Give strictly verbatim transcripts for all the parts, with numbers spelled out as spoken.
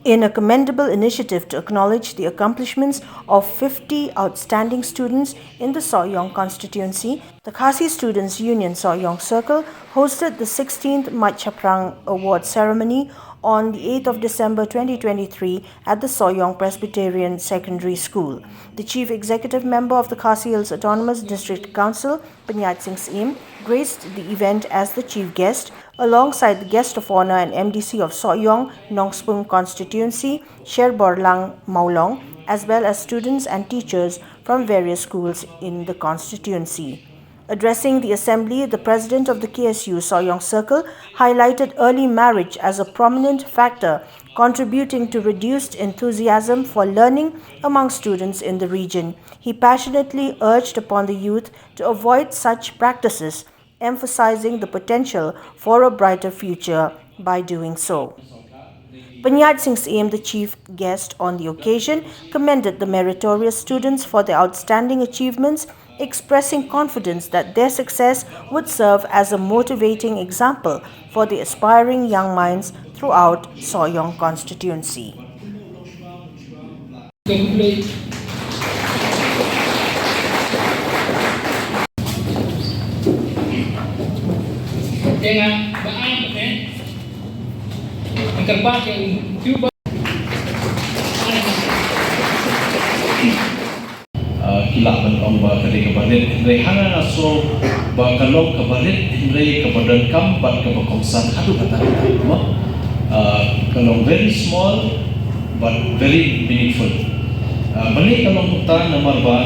In a commendable initiative to acknowledge the accomplishments of fifty outstanding students in the Sohiong constituency, the Khasi Students Union Sohiong Circle hosted the sixteenth Mait Shaphrang Award Ceremony on the eighth of December twenty twenty-three at the Sohiong Presbyterian Secondary School. The Chief Executive Member of the Khasi Hills Autonomous District Council, Pynïaid Sing Syiem, graced the event as the chief guest, alongside the guest of honor and M D C of Sohiong Nongspung constituency, Sherborlang Mawlong, as well as students and teachers from various schools in the constituency. Addressing the assembly, the president of the K S U Sohiong Circle highlighted early marriage as a prominent factor contributing to reduced enthusiasm for learning among students in the region. He passionately urged upon the youth to avoid such practices, emphasizing the potential for a brighter future by doing so. Pynïaid Sing Syiem, the chief guest on the occasion, commended the meritorious students for their outstanding achievements, expressing confidence that their success would serve as a motivating example for the aspiring young minds throughout Sohiong constituency. Uh, ki lah ban ong ba ka dei kaba rit, hynrei ha nga nga sngew ba ka long kaba rit, hynrei kaba donkam bad kaba kongsan haduh katta katta, mo. Uh, ka long very small but very meaningful. Uh, balei ka long kumta? Namar ba,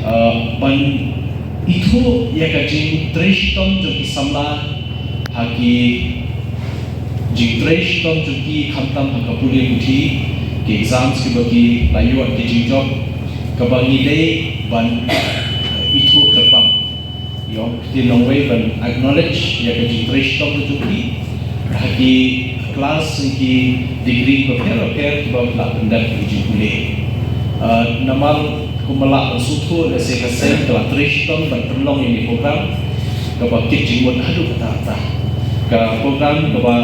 uh, ban ithuh ïa ka jingtrei shitom jong ki samla ha ki jingtrei shitom jong ki, khamtam ha ka pule puthi, ki exams kiba ki la ïoh, ki jingjop, kaba ngi dei ban ithuh kyrpang. Ïoh, ki nongwei ban acknowledge ïa ka jingtrei shitom ka jong ki ha ki klas, ki degree bapher bapher kiba ki la pyndep ki jingpule. Ah, namar kumba lah ban sngewthuh, lehse ka seng ka la trei shitom ban pynlong ïa kane ka program kaba kit jingmut haduh katta katta. Ka program kaba,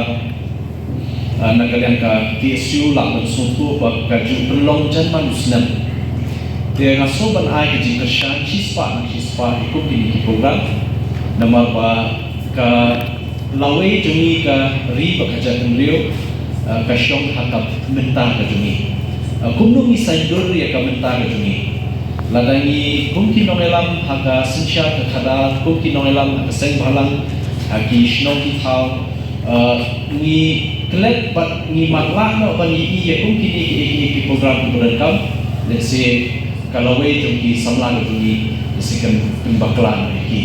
ah, na ka liang ka K S U lah ban sngewthuh ba ka ju pynlong jan man u snem. Te nga sngew ban ai ka jingkyrshan shispah na shispah ïa kum kine ki program, namar ba ka lawei jong ngi ka ri bad ka jaitbynriew, ah, ka shong ha ka bynta ka jong ngi. Ah, kumno ngi saiñdur ïa ka bynta ka jong ngi? Lada ngi kum ki nongïalam ha ka synshar ka khadar, kum ki nongïalam ha ka seng bhalang, ha ki shnong ki thaw, ah, ngi klet bad ngi matlah noh ban ïohi ïa kum kine ki, ki, ki program kiba donkam, lehse ka lawei jong ki samla ka jong ngi lehse kan pynbakla noh ïa ki.